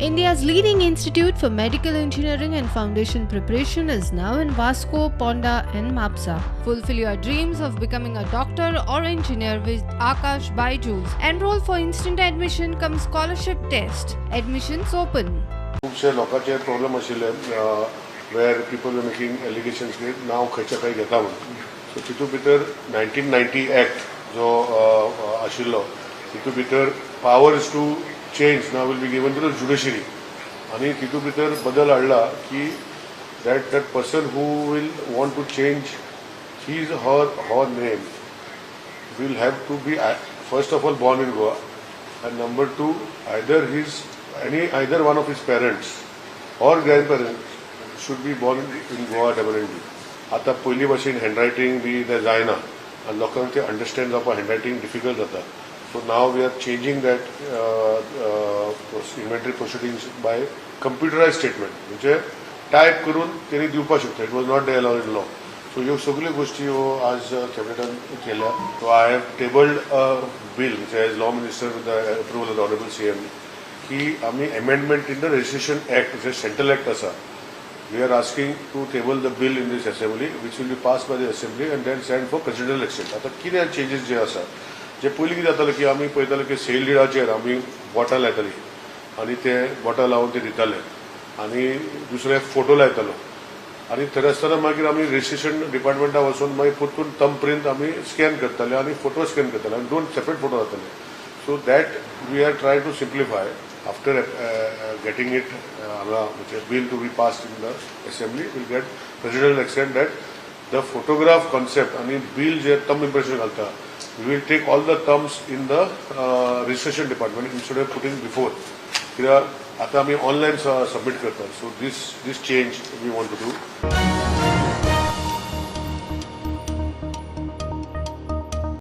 India's leading institute for medical engineering and foundation preparation is now in Vasco, Ponda and Mapsa. Fulfill your dreams of becoming a doctor or engineer with Aakash Byju's. Enroll for instant admission cum scholarship test. Admissions open. खुबशे लोकांचे problem आशिल्ले where people were making allegations की नांव खंयच्या खंय घेता म्हणून. So तितूंत भितर 1990 एक्ट जो आशिल्लो, तितूंत भितर पावर्स टू चेंज नाव will be given to the judiciary आनी तितूंत भितर बदल हाडला की that person who will want to change his her name will have to be first of all born in Goa and number two, either his any either one of his parents or grandparents should be born in Goa permanently. आता पयलीं भाशेन handwriting बी तें जायना आनी लोकांक ते understand जावपाक handwriting difficult जाता. So now we are changing that inventory proceedings by computerized statement, म्हणजे टायप करून तेणी दिवपाक शकता. It was not there in law. So ह्यो सगल्यो गोश्टी ह्यो आज कॅबिनेटान केल्या. So I have tabled a bill as law minister with the approval of the honourable CM की आमी amendment in the Registration Act, J central act आसा, we are asking to table the bill in this assembly, which will be passed by the assembly and then sent for presidential assent. आतां कितें changes जे आसा, जे पयलीं कितें जातालें की आमी पळयताले की सेल डिडाचेर आमी बोटां लायताली आनी ते बोटां लावन ते दिताले आनी दुसरे फोटो लायतालो आनी थंय आसतना मागीर आमी रजिस्ट्रेशन डिपार्टमेंटा वचून मागीर परतून थंब प्रिंट आमी स्कॅन करताले आनी फोटो स्कॅन करताले आनी दोन सेपरेट फोटो जाताले. So that we are try to simplify after getting it हांगा, म्हणजे bill to be passed in the assembly will get presidential assent, that the photograph concept आनी बील जे thumb impression घालता, we will take all the thumbs in the registration department instead of putting before, कित्याक आतां आमी online submit करतात. So this change we want to do.